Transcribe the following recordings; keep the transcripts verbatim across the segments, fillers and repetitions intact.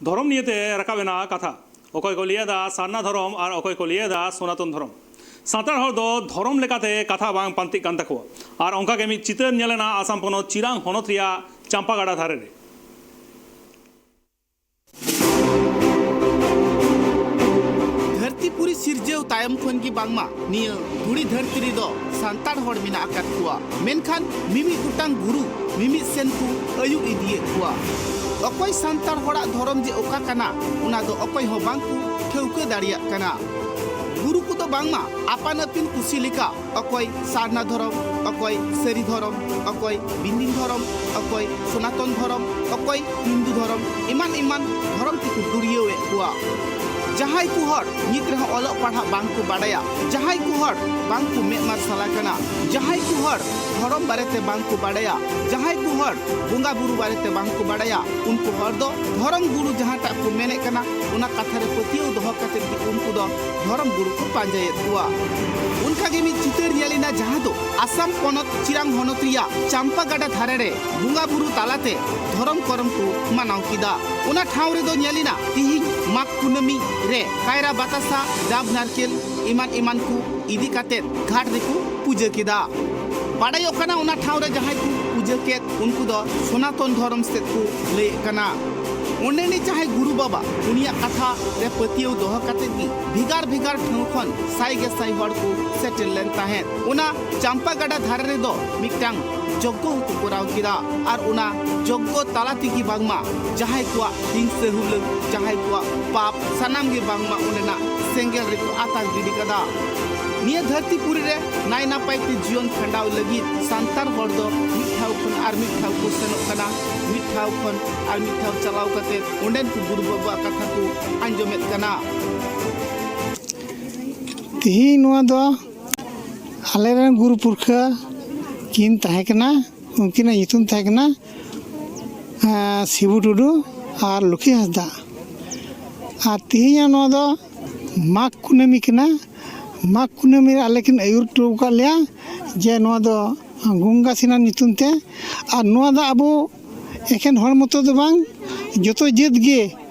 ᱫᱷᱚᱨᱚᱢ ᱱᱤᱭᱮᱛᱮ ᱨᱟᱠᱟᱵ ᱮᱱᱟ ᱠᱟᱛᱷᱟ᱾ ᱚᱠᱚᱭ ᱠᱚ ᱞᱟᱹᱭ ᱮᱫᱟ ᱥᱟᱨᱱᱟ ᱫᱷᱚᱨᱚᱢ ᱟᱨ ᱚᱠᱚᱭ ᱠᱚ ᱞᱟᱹᱭ ᱮᱫᱟ ᱥᱚᱱᱟᱛᱚᱱ ᱫᱷᱚᱨᱚᱢ᱾ ᱥᱟᱱᱛᱟᱲ ᱦᱚᱲ ᱫᱚ ᱫᱷᱚᱨᱚᱢ ᱞᱮᱠᱟᱛᱮ ᱠᱟᱛᱷᱟ ᱵᱟᱝ ᱯᱟᱱᱛᱮᱜ ᱠᱟᱱ ᱛᱟᱠᱚᱣᱟ᱾ ᱟᱨ ᱚᱱᱠᱟ ᱜᱮ ᱢᱤᱫ ᱪᱤᱛᱟᱹᱨ ᱧᱮᱞ ᱮᱱᱟ ᱟᱥᱟᱢ ᱯᱚᱱᱚᱛ ᱪᱤᱨᱟᱝ ᱦᱚᱱᱚᱛ ᱨᱮᱭᱟᱜ ᱪᱟᱢᱯᱟ ᱜᱟᱰᱟ ᱫᱷᱟᱨᱮ ᱨᱮ᱾ ᱫᱷᱟᱹᱨᱛᱤ ᱯᱩᱨᱤ ᱥᱤᱨᱡᱟᱹᱣ ᱛᱟᱭᱚᱢ ᱠᱷᱚᱱ ᱜᱮ ᱵᱟᱝᱢᱟ ᱱᱤᱭᱟᱹ ᱫᱷᱩᱲᱤ ᱫᱷᱟᱹᱨᱛᱤ ᱨᱮᱫᱚ ᱥᱟᱱᱛᱟᱲ ᱦᱚᱲ ᱢᱮᱱᱟᱜ ᱟᱠᱟᱫ ᱠᱚᱣᱟ᱾ ᱢᱮᱱᱠᱷᱟᱱ ᱢᱤᱢᱤᱫ ᱜᱚᱴᱟᱝ ᱜᱩᱨᱩ ᱢᱤᱢᱤᱫ ᱥᱮᱱ ᱠᱚ ᱟᱹᱭᱩᱨ ᱤᱫᱤᱭᱮᱫ ᱠᱚᱣᱟ᱾ ᱚᱠᱚᱭ ᱥᱟᱱᱛᱟᱲ ᱦᱚᱲᱟᱜ ᱫᱷᱚᱨᱚᱢ ᱡᱮ ᱚᱠᱟ ᱠᱟᱱᱟ, ᱚᱱᱟ ᱫᱚ ᱚᱠᱚᱭ ᱦᱚᱸ ᱵᱟᱝ ᱠᱚ ᱴᱷᱟᱹᱣᱠᱟᱹ ᱫᱟᱲᱮᱭᱟᱜ ᱠᱟᱱᱟ᱾ ᱜᱩᱨᱩ ᱠᱚᱫᱚ ᱵᱟᱝᱢᱟ ᱟᱯᱟᱱ ᱟᱹᱯᱤᱱ ᱠᱩᱥᱤ ᱞᱮᱠᱟ ᱚᱠᱚᱭ ᱥᱟᱨᱱᱟ ᱫᱷᱚᱨᱚᱢ, ᱚᱠᱚᱭ ᱥᱟᱹᱨᱤ ᱫᱷᱚᱨᱚᱢ, ᱚᱠᱚᱭ ᱵᱤᱱᱫᱤᱱ ᱫᱷᱚᱨᱚᱢ, ᱚᱠᱚᱭ ᱥᱚᱱᱟᱛᱚᱱ ᱫᱷᱚᱨᱚᱢ, ᱚᱠᱚᱭ ᱦᱤᱱᱫᱩ ᱫᱷᱚᱨᱚᱢ, ᱮᱢᱟᱱ ᱮᱢᱟᱱ ᱫᱷᱚᱨᱚᱢ ᱛᱮᱠᱚ ᱫᱩᱨᱭᱟᱹᱣᱮᱫ ᱠᱚᱣᱟ᱾ ᱡᱟᱦᱟᱸᱭ ᱠᱚ ᱦᱚᱲ ᱱᱤᱛ ᱨᱮᱦᱚᱸ ᱚᱞᱚᱜ ᱯᱟᱲᱦᱟᱜ ᱵᱟᱝ ᱠᱚ ᱵᱟᱲᱟᱭᱟ, ᱡᱟᱦᱟᱸᱭ ᱠᱚ ᱦᱚᱲ ᱵᱟᱝ ᱠᱚ ᱢᱮᱫ ᱢᱟᱨᱥᱟᱞ ᱟᱠᱟᱱᱟ, ᱡᱟᱦᱟᱸᱭ ᱠᱚ ᱦᱚᱲ ᱫᱷᱚᱨᱚᱢ ᱵᱟᱨᱮᱛᱮ ᱵᱟᱝ ᱠᱚ ᱵᱟᱲᱟᱭᱟ, ᱡᱟᱦᱟᱸᱭ ᱠᱚ ᱦᱚᱲ ᱵᱚᱸᱜᱟ ᱵᱩᱨᱩ ᱵᱟᱨᱮᱛᱮ ᱵᱟᱝ ᱠᱚ ᱵᱟᱲᱟᱭᱟ, ᱩᱱᱠᱩ ᱦᱚᱲ ᱫᱚ ᱫᱷᱚᱨᱚᱢ ᱜᱩᱨᱩ ᱡᱟᱦᱟᱸᱴᱟᱜ ᱠᱚ ᱢᱮᱱᱮᱫ ᱠᱟᱱᱟ, ᱚᱱᱟ ᱠᱟᱛᱷᱟ ᱨᱮ ᱯᱟᱹᱛᱭᱟᱹᱣ ᱫᱚᱦᱚ ᱠᱟᱛᱮ ᱜᱮ ᱩᱱᱠᱩ ᱫᱚ ᱫᱷᱚᱨᱚᱢ ᱜᱩᱨᱩ ᱠᱚ ᱯᱟᱸᱡᱟᱭᱮᱫ ᱠᱚᱣᱟ᱾ ᱚᱱᱠᱟ ᱜᱮ ᱢᱤᱫ ᱪᱤᱛᱟᱹᱨ ᱧᱮᱞ ᱮᱱᱟ, ᱡᱟᱦᱟᱸ ᱫᱚ ᱟᱥᱟᱢ ᱯᱚᱱᱚᱛ ᱪᱤᱨᱟᱝ ᱦᱚᱱᱚᱛ ᱨᱮᱭᱟᱜ ᱪᱟᱢᱯᱟ ᱜᱟᱰᱟ ᱫᱷᱟᱨᱮ ᱨᱮ ᱵᱚᱸᱜᱟ ᱵᱩᱨᱩ ᱛᱟᱞᱟᱛᱮ ᱫᱷᱚᱨᱚᱢ ᱠᱚᱨᱚᱢ ᱠᱚ ᱢᱟᱱᱟᱣ ᱠᱮᱫᱟ᱾ ᱚᱱᱟ ᱴᱷᱟᱶ ᱨᱮᱫᱚ ᱧᱮᱞ ᱮᱱᱟ, ᱛᱤᱦᱤᱧ ᱢᱟᱜᱽ ᱠᱩᱱᱟᱹᱢᱤ ᱨᱮ ᱠᱟᱭᱨᱟ ᱵᱟᱛᱟᱥᱟ, ᱰᱟᱵ ᱱᱟᱨᱠᱮᱞ ᱮᱢᱟᱱ ᱮᱢᱟᱱ ᱠᱚ ᱤᱫᱤ ᱠᱟᱛᱮ ᱜᱷᱟᱴ ᱨᱮᱠᱚ ᱯᱩᱡᱟᱹ ᱠᱮᱫᱟ᱾ ᱵᱟᱰᱟᱭᱚᱜ ᱠᱟᱱᱟ, ᱚᱱᱟ ᱴᱷᱟᱶ ᱨᱮ ᱡᱟᱦᱟᱸᱭ ᱠᱚ ᱯᱩᱡᱟᱹ ᱠᱮᱫ, ᱩᱱᱠᱩ ᱫᱚ ᱥᱚᱱᱟᱛᱚᱱ ᱫᱷᱚᱨᱚᱢ ᱥᱮᱫ ᱠᱚ ᱞᱟᱹᱭᱮᱫ ᱠᱟᱱᱟ᱾ ᱚᱸᱰᱮᱱᱤᱡ ᱡᱟᱦᱟᱸᱭ ᱜᱩᱨᱩ ᱵᱟᱵᱟ, ᱩᱱᱤᱭᱟᱜ ᱠᱟᱛᱷᱟ ᱨᱮ ᱯᱟᱹᱛᱭᱟᱹᱣ ᱫᱚᱦᱚ ᱠᱟᱛᱮ ᱜᱮ ᱵᱷᱮᱜᱟᱨ ᱵᱷᱮᱜᱟᱨ ᱴᱷᱟᱶ ᱠᱷᱚᱱ ᱥᱟᱭ ᱜᱮ ᱥᱟᱭ ᱦᱚᱲ ᱠᱚ ᱥᱮᱴᱮᱨ ᱞᱮᱱ ᱛᱟᱦᱮᱸᱫ᱾ ᱚᱱᱟ ᱪᱟᱢᱯᱟ ᱜᱟᱰᱟ ᱫᱷᱟᱨᱮ ᱨᱮᱫᱚ ᱢᱤᱫᱴᱟᱝ ᱡᱚᱜᱽᱜᱚ ᱦᱚᱸᱠᱚ ᱠᱚᱨᱟᱣ ᱠᱮᱫᱟ᱾ ᱟᱨ ᱚᱱᱟ ᱡᱚᱜᱽᱜᱚ ᱛᱟᱞᱟ ᱛᱮᱜᱮ ᱵᱟᱝᱢᱟ ᱡᱟᱦᱟᱸᱭ ᱠᱚᱣᱟᱜ ᱦᱤᱝᱥᱟᱹ ᱦᱩᱞᱟᱹᱝ, ᱡᱟᱦᱟᱸᱭ ᱠᱚᱣᱟᱜ ᱯᱟᱯ, ᱥᱟᱱᱟᱢ ᱜᱮ ᱵᱟᱝᱢᱟ ᱚᱸᱰᱮᱱᱟᱜ ᱥᱮᱸᱜᱮᱞ ᱨᱮᱠᱚ ᱟᱛᱟᱨ ᱜᱤᱰᱤ ᱠᱟᱫᱟ᱾ ᱱᱤᱭᱟᱹ ᱫᱷᱟᱹᱨᱛᱤ ᱯᱩᱨᱤ ᱨᱮ ᱱᱟᱭ ᱱᱟᱯᱟᱭ ᱛᱮ ᱡᱤᱭᱚᱱ ᱠᱷᱟᱸᱰᱟᱣ ᱞᱟᱹᱜᱤᱫ ᱥᱟᱱᱛᱟᱲ ᱦᱚᱲ ᱫᱚ ᱢᱤᱫ ᱴᱷᱟᱶ ᱠᱷᱚᱱ ᱟᱨ ᱢᱤᱫ ᱴᱷᱟᱶ ᱠᱚ ᱥᱮᱱᱚᱜ ᱠᱟᱱᱟ᱾ ᱢᱤᱫ ᱴᱷᱟᱶ ᱠᱷᱚᱱ ᱟᱨ ᱢᱤᱫ ᱴᱷᱟᱶ ᱪᱟᱞᱟᱣ ᱠᱟᱛᱮ ᱚᱸᱰᱮᱱ ᱠᱚ ᱜᱩᱨᱩ ᱵᱟᱵᱩᱣᱟᱜ ᱠᱟᱛᱷᱟ ᱠᱚ ᱟᱸᱡᱚᱢᱮᱫ ᱠᱟᱱᱟ᱾ ᱛᱮᱦᱮᱧ ᱱᱚᱣᱟ ᱫᱚ ᱟᱞᱮᱨᱮᱱ ᱜᱩᱨᱩ ᱯᱩᱨᱠᱷᱟᱹ ᱠᱤᱱ ᱛᱟᱦᱮᱸ ᱠᱟᱱᱟ, ᱩᱱᱠᱤᱱᱟᱜ ᱧᱩᱛᱩᱢ ᱛᱟᱦᱮᱸ ᱠᱟᱱᱟ, ᱮᱸ, ᱥᱤᱵᱩ ᱴᱩᱰᱩ ᱟᱨ ᱞᱩᱠᱷᱤ ᱦᱟᱸᱥᱫᱟ᱾ ᱟᱨ ᱛᱮᱦᱮᱧᱟᱜ ᱱᱚᱣᱟ ᱫᱚ ᱢᱟᱜᱽ ᱠᱩᱱᱟᱹᱢᱤ ᱠᱟᱱᱟ᱾ ᱢᱟᱜᱽ ᱠᱩᱱᱟᱹᱢᱤ ᱨᱮ ᱟᱞᱮ ᱠᱤᱱ ᱟᱹᱭᱩᱨ ᱦᱚᱴᱚ ᱟᱠᱟᱫ ᱞᱮᱭᱟ ᱡᱮ ᱱᱚᱣᱟ ᱫᱚ ᱜᱚᱝᱜᱟ ᱥᱮᱱᱟᱜ ᱧᱩᱛᱩᱢ ᱛᱮ᱾ ᱟᱨ ᱱᱚᱣᱟ ᱫᱚ ᱟᱵᱚ ᱮᱠᱷᱮᱱ ᱦᱚᱲ ᱢᱚᱛᱚ ᱫᱚ ᱵᱟᱝ, ᱡᱚᱛᱚ ᱡᱟᱹᱛ ᱜᱮ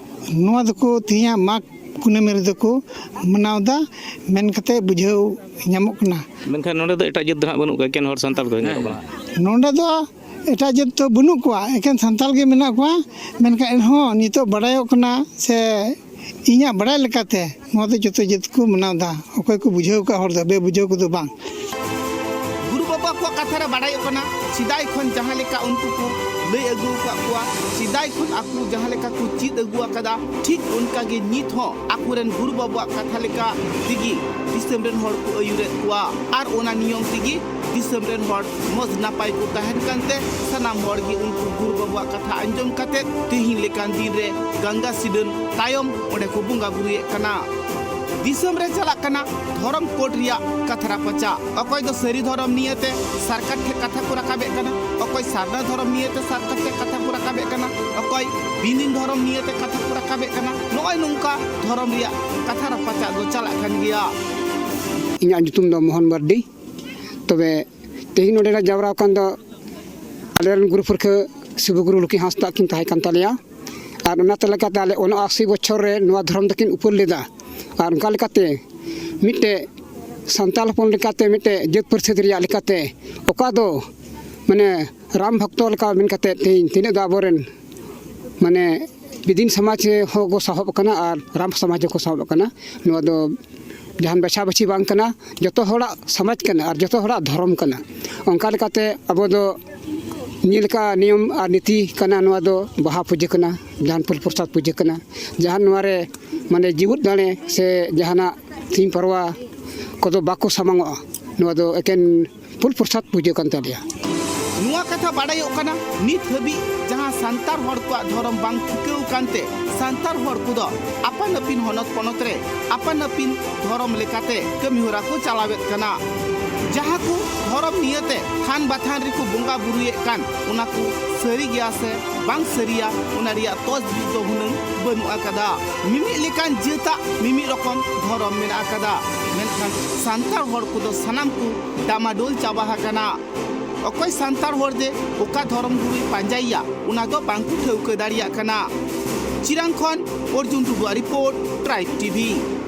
ᱱᱚᱣᱟ ᱫᱚᱠᱚ ᱛᱮᱦᱮᱧᱟᱜ ᱢᱟᱜᱽ ᱠᱩᱱᱟᱹᱢᱤ ᱨᱮᱫᱚ ᱠᱚ ᱢᱟᱱᱟᱣ ᱮᱫᱟ ᱢᱮᱱ ᱠᱟᱛᱮ ᱵᱩᱡᱷᱟᱹᱣ ᱧᱟᱢᱚᱜ ᱠᱟᱱᱟ᱾ ᱢᱮᱱᱠᱷᱟᱱ ᱱᱚᱰᱮ ᱫᱚ ᱮᱴᱟᱜ ᱡᱟᱹᱛ ᱫᱚ ᱦᱟᱸᱜ ᱵᱟᱹᱱᱩᱜ ᱠᱚᱣᱟ, ᱮᱠᱮᱱ ᱦᱚᱲ ᱥᱟᱱᱛᱟᱲ ᱠᱚ ᱧᱮᱞᱚᱜ ᱠᱟᱱᱟ᱾ ᱱᱚᱰᱮ ᱫᱚ ᱮᱴᱟᱜ ᱡᱟᱹᱛ ᱫᱚ ᱵᱟᱹᱱᱩᱜ ᱠᱚᱣᱟ, ᱮᱠᱮᱱ ᱥᱟᱱᱛᱟᱲ ᱜᱮ ᱢᱮᱱᱟᱜ ᱠᱚᱣᱟ᱾ ᱢᱮᱱᱠᱷᱟᱱ ᱮᱱᱦᱚᱸ ᱱᱤᱛᱚᱜ ᱵᱟᱲᱟᱭᱚᱜ ᱠᱟᱱᱟ ᱥᱮ ᱤᱧᱟᱹᱜ ᱵᱟᱲᱟᱭ ᱞᱮᱠᱟᱛᱮ ᱱᱚᱣᱟ ᱫᱚ ᱡᱚᱛᱚ ᱡᱟᱹᱛ ᱠᱚ ᱢᱟᱱᱟᱣ ᱮᱫᱟ, ᱚᱠᱚᱭ ᱠᱚ ᱵᱩᱡᱷᱟᱹᱣ ᱟᱠᱟᱫ ᱦᱚᱲ ᱫᱚ, ᱵᱮᱵᱩᱡᱷᱟᱹᱣ ᱠᱚᱫᱚ ᱵᱟᱝ᱾ ᱜᱩᱨᱩ ᱵᱟᱵᱟ ᱠᱚᱣᱟᱜ ᱠᱟᱛᱷᱟ ᱨᱮ ᱵᱟᱲᱟᱭᱚᱜ ᱠᱟᱱᱟ, ᱥᱮᱫᱟᱭ ᱠᱷᱚᱱ ᱡᱟᱦᱟᱸ ᱞᱮᱠᱟ ᱩᱱᱠᱩ ᱠᱚ ᱞᱟᱹᱭ ᱟᱹᱜᱩ ᱟᱠᱟᱫ ᱠᱚᱣᱟ, ᱥᱮᱫᱟᱭ ᱠᱷᱚᱱ ᱟᱠᱚ ᱡᱟᱦᱟᱸ ᱞᱮᱠᱟ ᱠᱚ ᱪᱮᱫ ᱟᱹᱜᱩ ᱟᱠᱟᱫᱟ, ᱴᱷᱤᱠ ᱚᱱᱠᱟ ᱜᱮ ᱱᱤᱛ ᱦᱚᱸ ᱟᱠᱚᱨᱮᱱ ᱜᱩᱨᱩ ᱵᱟᱵᱟᱣᱟᱜ ᱠᱟᱛᱷᱟ ᱞᱮᱠᱟ ᱛᱮᱜᱮ ᱫᱤᱥᱚᱢ ᱨᱮᱱ ᱦᱚᱲ ᱠᱚ ᱟᱹᱭᱩᱨᱮᱫ ᱠᱚᱣᱟ᱾ ᱟᱨ ᱚᱱᱟ ᱱᱤᱭᱚᱢ ᱛᱮᱜᱮ ᱫᱤᱥᱚᱢ ᱨᱮᱱ ᱦᱚᱲ ᱢᱚᱡᱽ ᱱᱟᱯᱟᱭ ᱠᱚ ᱛᱟᱦᱮᱱ ᱠᱟᱱᱛᱮ ᱥᱟᱱᱟᱢ ᱦᱚᱲ ᱜᱮ ᱩᱱᱠᱩ ᱜᱩᱨᱩ ᱵᱟᱵᱟᱣᱟᱜ ᱠᱟᱛᱷᱟ ᱟᱸᱡᱚᱢ ᱠᱟᱛᱮ ᱛᱮᱦᱮᱧ ᱞᱮᱠᱟᱱ ᱫᱤᱱ ᱨᱮ ᱜᱟᱝᱜᱟ ᱥᱤᱰᱟᱹᱱ ᱛᱟᱭᱚᱢ ᱚᱸᱰᱮ ᱠᱚ ᱵᱚᱸᱜᱟ ᱵᱩᱨᱩᱭᱮᱫ ᱠᱟᱱᱟ᱾ ᱫᱤᱥᱚᱢ ᱨᱮ ᱪᱟᱞᱟᱜ ᱠᱟᱱᱟ ᱫᱷᱚᱨᱚᱢ ᱠᱳᱰ ᱨᱮᱭᱟᱜ ᱠᱟᱛᱷᱟ ᱨᱟᱯᱟᱪᱟᱜ᱾ ᱚᱠᱚᱭ ᱫᱚ ᱥᱟᱹᱨᱤ ᱫᱷᱚᱨᱚᱢ ᱱᱤᱭᱟᱹᱛᱮ ᱥᱚᱨᱠᱟᱨ ᱴᱷᱮᱱ ᱠᱟᱛᱷᱟ ᱠᱚ ᱨᱟᱠᱟᱵᱮᱫ ᱠᱟᱱᱟ, ᱚᱠᱚᱭ ᱥᱟᱨᱱᱟ ᱫᱷᱚᱨᱚᱢ ᱱᱤᱭᱟᱹᱛᱮ ᱥᱚᱨᱠᱟᱨ ᱴᱷᱮᱱ ᱠᱟᱛᱷᱟ ᱠᱚ ᱨᱟᱠᱟᱵᱮᱫ ᱠᱟᱱᱟ, ᱚᱠᱚᱭ ᱵᱤᱱᱤᱱ ᱫᱷᱚᱨᱚᱢ ᱱᱤᱭᱟᱹᱛᱮ ᱠᱟᱛᱷᱟ ᱠᱚ ᱨᱟᱠᱟᱵᱮᱫ ᱠᱟᱱᱟ᱾ ᱱᱚᱜᱼᱚᱭ ᱱᱚᱝᱠᱟ ᱫᱷᱚᱨᱚᱢ ᱨᱮᱭᱟᱜ ᱠᱟᱛᱷᱟ ᱨᱟᱯᱟᱪᱟᱜ ᱫᱚ ᱪᱟᱞᱟᱜ ᱠᱟᱱ ᱜᱮᱭᱟ᱾ ᱤᱧᱟᱹᱜ ᱧᱩᱛᱩᱢ ᱫᱚ ᱢᱳᱦᱚᱱ ᱢᱟᱨᱰᱤ᱾ ᱛᱚᱵᱮ ᱛᱮᱦᱮᱧ ᱱᱚᱰᱮ ᱞᱮ ᱡᱟᱣᱨᱟ ᱟᱠᱟᱱ ᱫᱚ ᱟᱞᱮᱨᱮᱱ ᱜᱩᱨᱩ ᱯᱩᱨᱠᱷᱟᱹ ᱥᱤᱵᱚ ᱜᱩᱨᱩ ᱞᱩᱠᱷᱤ ᱦᱟᱸᱥᱫᱟ ᱠᱤᱱ ᱛᱟᱦᱮᱸ ᱠᱟᱱ ᱛᱟᱞᱮᱭᱟ᱾ ᱟᱨ ᱚᱱᱟᱛᱮ ᱞᱮᱠᱟᱛᱮ ᱟᱞᱮ ᱩᱱᱟᱹᱜ ᱟᱥᱤ ᱵᱚᱪᱷᱚᱨ ᱨᱮ ᱱᱚᱣᱟ ᱫᱷᱚᱨᱚᱢ ᱫᱚᱠᱤᱱ ᱩᱯᱟᱹᱞ ᱞᱮᱫᱟ᱾ ᱟᱨ ᱚᱱᱠᱟ ᱞᱮᱠᱟᱛᱮ ᱢᱤᱫᱴᱮᱡ ᱥᱟᱱᱛᱟᱲ ᱦᱚᱯᱚᱱ ᱞᱮᱠᱟᱛᱮ, ᱢᱤᱫᱴᱮᱡ ᱡᱟᱹᱛ ᱯᱟᱹᱨᱥᱤ ᱨᱮᱭᱟᱜ ᱞᱮᱠᱟᱛᱮ, ᱚᱠᱟ ᱫᱚ ᱢᱟᱱᱮ ᱨᱟᱢ ᱵᱷᱚᱠᱛᱚ ᱞᱮᱠᱟ ᱢᱮᱱ ᱠᱟᱛᱮ ᱛᱮᱦᱮᱧ ᱛᱤᱱᱟᱹᱜ ᱫᱚ ᱟᱵᱚᱨᱮᱱ ᱢᱟᱱᱮ ᱵᱤᱫᱤᱱ ᱥᱚᱢᱟᱡᱽ ᱦᱚᱸᱠᱚ ᱥᱟᱦᱚᱵ ᱟᱠᱟᱱᱟ ᱟᱨ ᱨᱟᱢ ᱥᱚᱢᱟᱡᱽ ᱦᱚᱸᱠᱚ ᱥᱟᱦᱚᱵ ᱟᱠᱟᱱᱟ᱾ ᱱᱚᱣᱟ ᱫᱚ ᱡᱟᱦᱟᱱ ᱵᱟᱪᱷᱟ ᱵᱟᱹᱪᱷᱤ ᱵᱟᱝ ᱠᱟᱱᱟ, ᱡᱚᱛᱚ ᱦᱚᱲᱟᱜ ᱥᱚᱢᱟᱡᱽ ᱠᱟᱱᱟ ᱟᱨ ᱡᱚᱛᱚ ᱦᱚᱲᱟᱜ ᱫᱷᱚᱨᱚᱢ ᱠᱟᱱᱟ᱾ ᱚᱱᱠᱟ ᱞᱮᱠᱟᱛᱮ ᱟᱵᱚ ᱫᱚ ᱱᱤᱭᱟᱹ ᱞᱮᱠᱟ ᱱᱤᱭᱚᱢ ᱟᱨ ᱱᱤᱛᱤ ᱠᱟᱱᱟ, ᱱᱚᱣᱟ ᱫᱚ ᱵᱟᱦᱟ ᱯᱩᱡᱟᱹ ᱠᱟᱱᱟ, ᱡᱟᱦᱟᱱ ᱯᱷᱩᱞ ᱯᱨᱚᱥᱟᱫ ᱯᱩᱡᱟᱹ ᱠᱟᱱᱟ, ᱡᱟᱦᱟᱱ ᱱᱚᱣᱟ ᱨᱮ ᱢᱟᱱᱮ ᱡᱤᱣᱩᱫ ᱫᱟᱲᱮ ᱥᱮ ᱡᱟᱦᱟᱱᱟᱜ ᱥᱤᱧ ᱯᱟᱨᱣᱟ ᱠᱚᱫᱚ ᱵᱟᱠᱚ ᱥᱟᱢᱟᱝᱚᱜᱼᱟ᱾ ᱱᱚᱣᱟ ᱫᱚ ᱮᱠᱮᱱ ᱯᱷᱩᱞ ᱯᱨᱚᱥᱟᱫ ᱯᱩᱡᱟᱹ ᱠᱟᱱ ᱛᱟᱞᱮᱭᱟ᱾ ᱱᱚᱣᱟ ᱠᱟᱛᱷᱟ ᱵᱟᱰᱟᱭᱚᱜ ᱠᱟᱱᱟ, ᱱᱤᱛ ᱦᱟᱹᱵᱤᱡ ᱡᱟᱦᱟᱸ ᱥᱟᱱᱛᱟᱲ ᱦᱚᱲ ᱠᱚᱣᱟᱜ ᱫᱷᱚᱨᱚᱢ ᱵᱟᱝ ᱴᱷᱤᱠᱟᱹᱣ ᱠᱟᱱᱛᱮ ᱥᱟᱱᱛᱟᱲ ᱦᱚᱲ ᱠᱚᱫᱚ ᱟᱯᱟᱱ ᱟᱹᱯᱤᱱ ᱦᱚᱱᱚᱛ ᱯᱚᱱᱚᱛ ᱨᱮ ᱟᱯᱟᱱ ᱟᱹᱯᱤᱱ ᱫᱷᱚᱨᱚᱢ ᱞᱮᱠᱟᱛᱮ ᱠᱟᱹᱢᱤ ᱦᱚᱨᱟ ᱠᱚ ᱪᱟᱞᱟᱣᱮᱫ ᱠᱟᱱᱟ᱾ ᱡᱟᱦᱟᱸ ᱠᱚ ᱫᱷᱚᱨᱚᱢ ᱱᱤᱭᱟᱹᱛᱮ ᱛᱷᱟᱱ ᱵᱟᱛᱷᱟᱱ ᱨᱮᱠᱚ ᱵᱚᱸᱜᱟ ᱵᱩᱨᱩᱭᱮᱫ ᱠᱟᱱ, ᱚᱱᱟ ᱠᱚ ᱥᱟᱹᱨᱤ ᱜᱮᱭᱟ ᱥᱮ ᱵᱟᱝ ᱥᱟᱹᱨᱤᱭᱟ, ᱚᱱᱟ ᱨᱮᱭᱟᱜ ᱛᱚᱡᱽᱵᱤᱡ ᱫᱚ ᱦᱩᱱᱟᱹᱝ ᱵᱟᱹᱱᱩᱜ ᱟᱠᱟᱫᱟ᱾ ᱢᱤᱢᱤᱫ ᱞᱮᱠᱟᱱ ᱡᱟᱹᱛᱟᱜ ᱢᱤᱢᱤᱫ ᱨᱚᱠᱚᱢ ᱫᱷᱚᱨᱚᱢ ᱢᱮᱱᱟᱜ ᱟᱠᱟᱫᱟ, ᱢᱮᱱᱠᱷᱟᱱ ᱥᱟᱱᱛᱟᱲ ᱦᱚᱲ ᱠᱚᱫᱚ ᱥᱟᱱᱟᱢ ᱠᱚ ᱰᱟᱢᱟᱰᱳᱞ ᱪᱟᱵᱟ ᱟᱠᱟᱱᱟ᱾ ᱚᱠᱚᱭ ᱥᱟᱱᱛᱟᱲ ᱦᱚᱲ ᱫᱮ ᱚᱠᱟ ᱫᱷᱚᱨᱚᱢ ᱜᱩᱨᱩᱭ ᱯᱟᱸᱡᱟᱭᱮᱭᱟ, ᱚᱱᱟ ᱫᱚ ᱵᱟᱝ ᱠᱚ ᱴᱷᱟᱹᱣᱠᱟᱹ ᱫᱟᱲᱮᱭᱟᱜ ᱠᱟᱱᱟ᱾ ᱪᱤᱨᱟᱝ ᱠᱷᱚᱱ ᱚᱨᱡᱩᱱ ᱴᱩᱰᱩᱣᱟᱜ ᱨᱤᱯᱳᱨᱴ, ᱴᱨᱟᱭᱤᱵᱽ ᱴᱤᱵᱷᱤ᱾